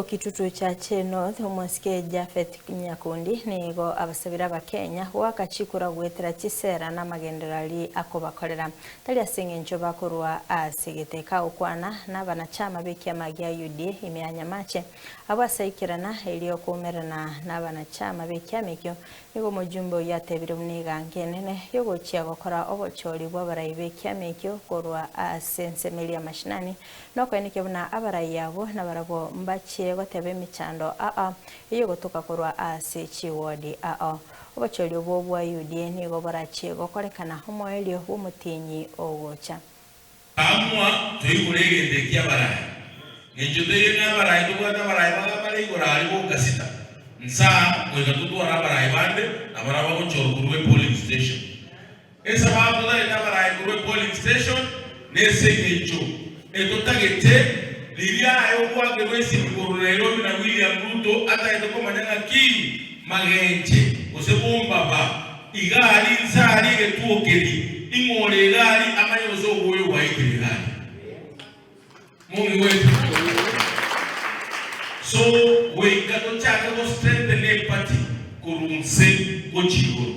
Kitutu Chache North, Omosike Japheth Nyakundi nigo abasabire Abakenya goaka chikura goetera chisera na amagenderero aria akobakorera. Tari ase engencho bakorwa ase gete kagokwana nabanachama b'ekiama gia UDA ime ya Nyamache. Abwo ase aikerana erio koumerana nabanachama b'ekiama ekio Nigo omojumbe oyio atebire buna eganka enene y'ogochia gokora obochori bw'abarai b'ekiama ekio korwa ase ensemo eria y'amashinani, nokoenekia buna abarai abwo nabarabwo mbachie goteba emechando ao ey'ogotoka korwa ase chiwodi ao. Obochori obwo bwa UDA nigo borachie gokorekana omoerio bw'omotienyi ogocha. Amua toigure egento eki abarai. Ng'encho teiyo ng'a abarai tobwate abarai baga bare igoro aria goka sita. Nsaa goika totware abarai bande nabarabwo bagochorwa korwa epolling station. Esababu totarete abarai korwa epolling station nese eng'encho etotagete riria aye ogwakerwa esimi korwa Nairobi na William Ruto atagete komanya ng'aki magenche gose bombaba Iga aria inse aria egetuo keria, ing'o ore iga aria amanye gose obwoyo bwaikire iga aria? Mong'igwete? So goika tochake go strengthen eparty korwa inse gochia igoro.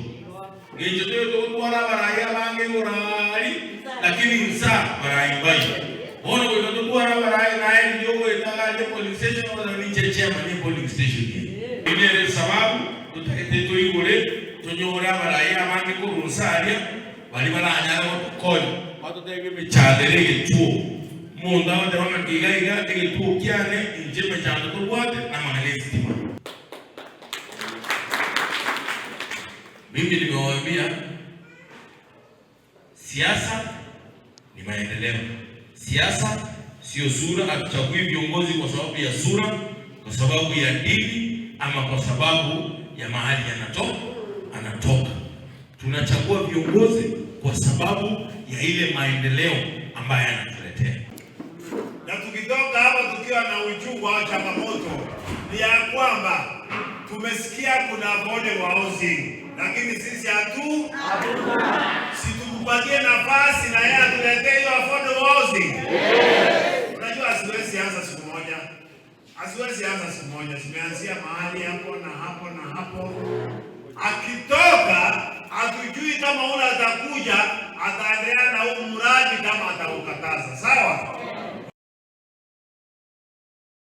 Ng'encho toyo togotwara abarai abange igoro aria, lakini inse aa barai mbaiyo. Bono goika totware abarai naye riria ogoeta iga aria polling station ogoteba ninche chairman ye polling station eye. Eyio nere esababu Totagete toigure, tonyore abarai abange korwa inse aria, baria baranyare gotokonya. Batotebie emechando ere egetuo. Omonto agoteba ng'a iga iga egetuo kiane, inche emechando tobwate namang'ana esitima. Mimi nimewaambia siasa ni maendeleo. Siasa sio sura, hatuchagui viongozi kwa sababu ya sura, kwa sababu ya dini ama kwa sababu ya mahali anato, anatoka. Tunachagua viongozi kwa sababu ya ile maendeleo ambayo anatuletea. Na tukitoka hapa tukiwa na uchungu au changamoto ni ya kwamba tumesikia kuna affordable housing, lakini sisi hatu si tukupatie nafasi na yeye atuletee hiyo affordable housing. Unajua asiwezi anza siku moja, asiwezi anza siku moja, zimeanzia mahali hapo na hapo na hapo. Akitoka hatujui kama ule atakuwa.